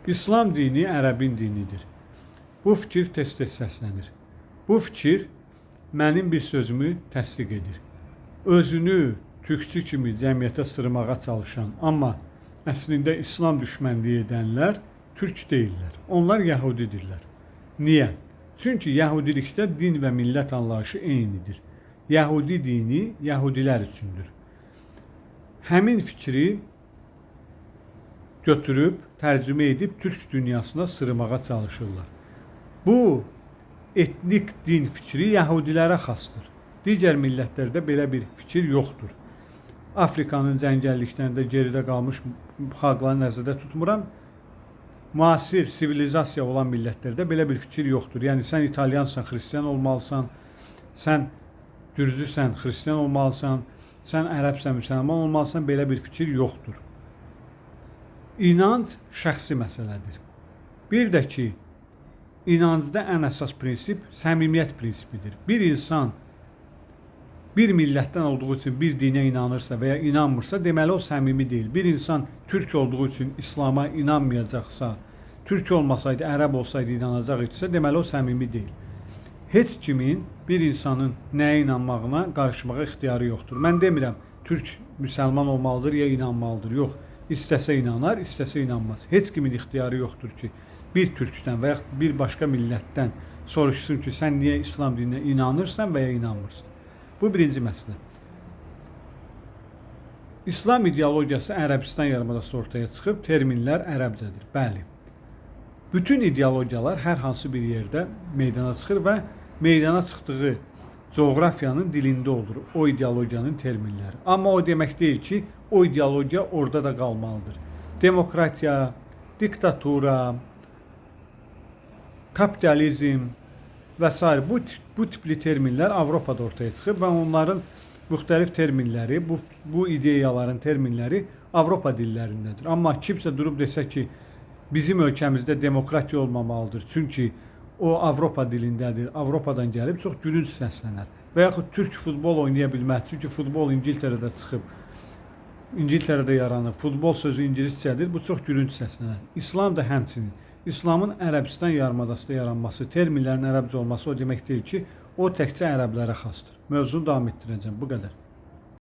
İslam dini ərəbin dinidir. Bu fikir tez-tez səslənir. Bu fikir mənim bir sözümü təsdiq edir. Özünü türkçü kimi cəmiyyətə sırmağa çalışan, amma əslində İslam düşmənliyi edənlər türk deyillər. Onlar yəhudidirlər. Niyə? Çünki yəhudilikdə din və millət anlayışı eynidir. Yəhudi dini yəhudilər üçündür. Həmin fikri götürüb, tərcümə edib türk dünyasına sırmağa çalışırlar. Bu etnik din fikri yəhudilərə xasdır. Digər millətlərdə belə bir fikir yoxdur. Afrikanın cəngəlliklərində geridə qalmış xalqları nəzərdə tutmuram. Müasir sivilizasiya olan millətlərdə belə bir fikir yoxdur. Yəni sən italyansan, xristian olmalısan, sən gürcüsən, xristian olmalısan, sən ərəbsən, müsəlman olmalısan, belə bir fikir yoxdur. İnanc şəxsi məsələdir. Bir də ki, inancda ən əsas prinsip səmimiyyət prinsipidir. Bir insan bir millətdən olduğu üçün bir dinə inanırsa və ya inanmırsa, deməli o səmimi deyil. Bir insan türk olduğu üçün İslama inanmayacaqsa, türk olmasaydı, ərəb olsaydı inanacaq idisə, deməli o səmimi deyil. Heç kimin bir insanın nəyə inanmağına qarışmağa ixtiyarı yoxdur. Mən demirəm türk müsəlman olmalıdır ya inanmalıdır. Yox, istəsə inanar, istəsə inanmaz. Heç kimin ixtiyarı yoxdur ki, bir türkdən və yaxud bir başqa millətdən soruşsun ki, sən niyə İslam dininə inanırsan və ya inanmırsan. Bu birinci məsələ. İslam ideologiyası Ərəbistan yarımadasında ortaya çıxıb, terminlər ərəbcədir. Bəli. Bütün ideologiyalar hər hansı bir yerdə meydana çıxır və meydana çıxdığı coğrafiyanın dilində olur o ideologiyanın terminləri. Amma o demək deyil ki, o ideologiya orada da qalmalıdır. Demokratiya, diktatura, kapitalizm və sair bu tipli terminlər Avropada ortaya çıxıb və onların müxtəlif terminləri, bu ideyaların terminləri Avropa dillərindədir. Amma kimsə durub desə ki, bizim ölkəmizdə demokratiya olmamalıdır, çünki o Avropa dilindədir, Avropadan gəlib, çox gülünc səslənər. Və yaxud türk futbol oynaya bilməz, çünki futbol İngiltərədə çıxıb, İngiltərədə yaranıb, futbol sözü ingiliscədir, bu çox gülünc səslənər. İslam da həmçinin. İslamın Ərəbistan yarımadasında yaranması, terminlərin ərəbcə olması o demək deyil ki, o təkcə ərəblərə xasdır. Mövzunu davam etdirəcəm. Bu qədər.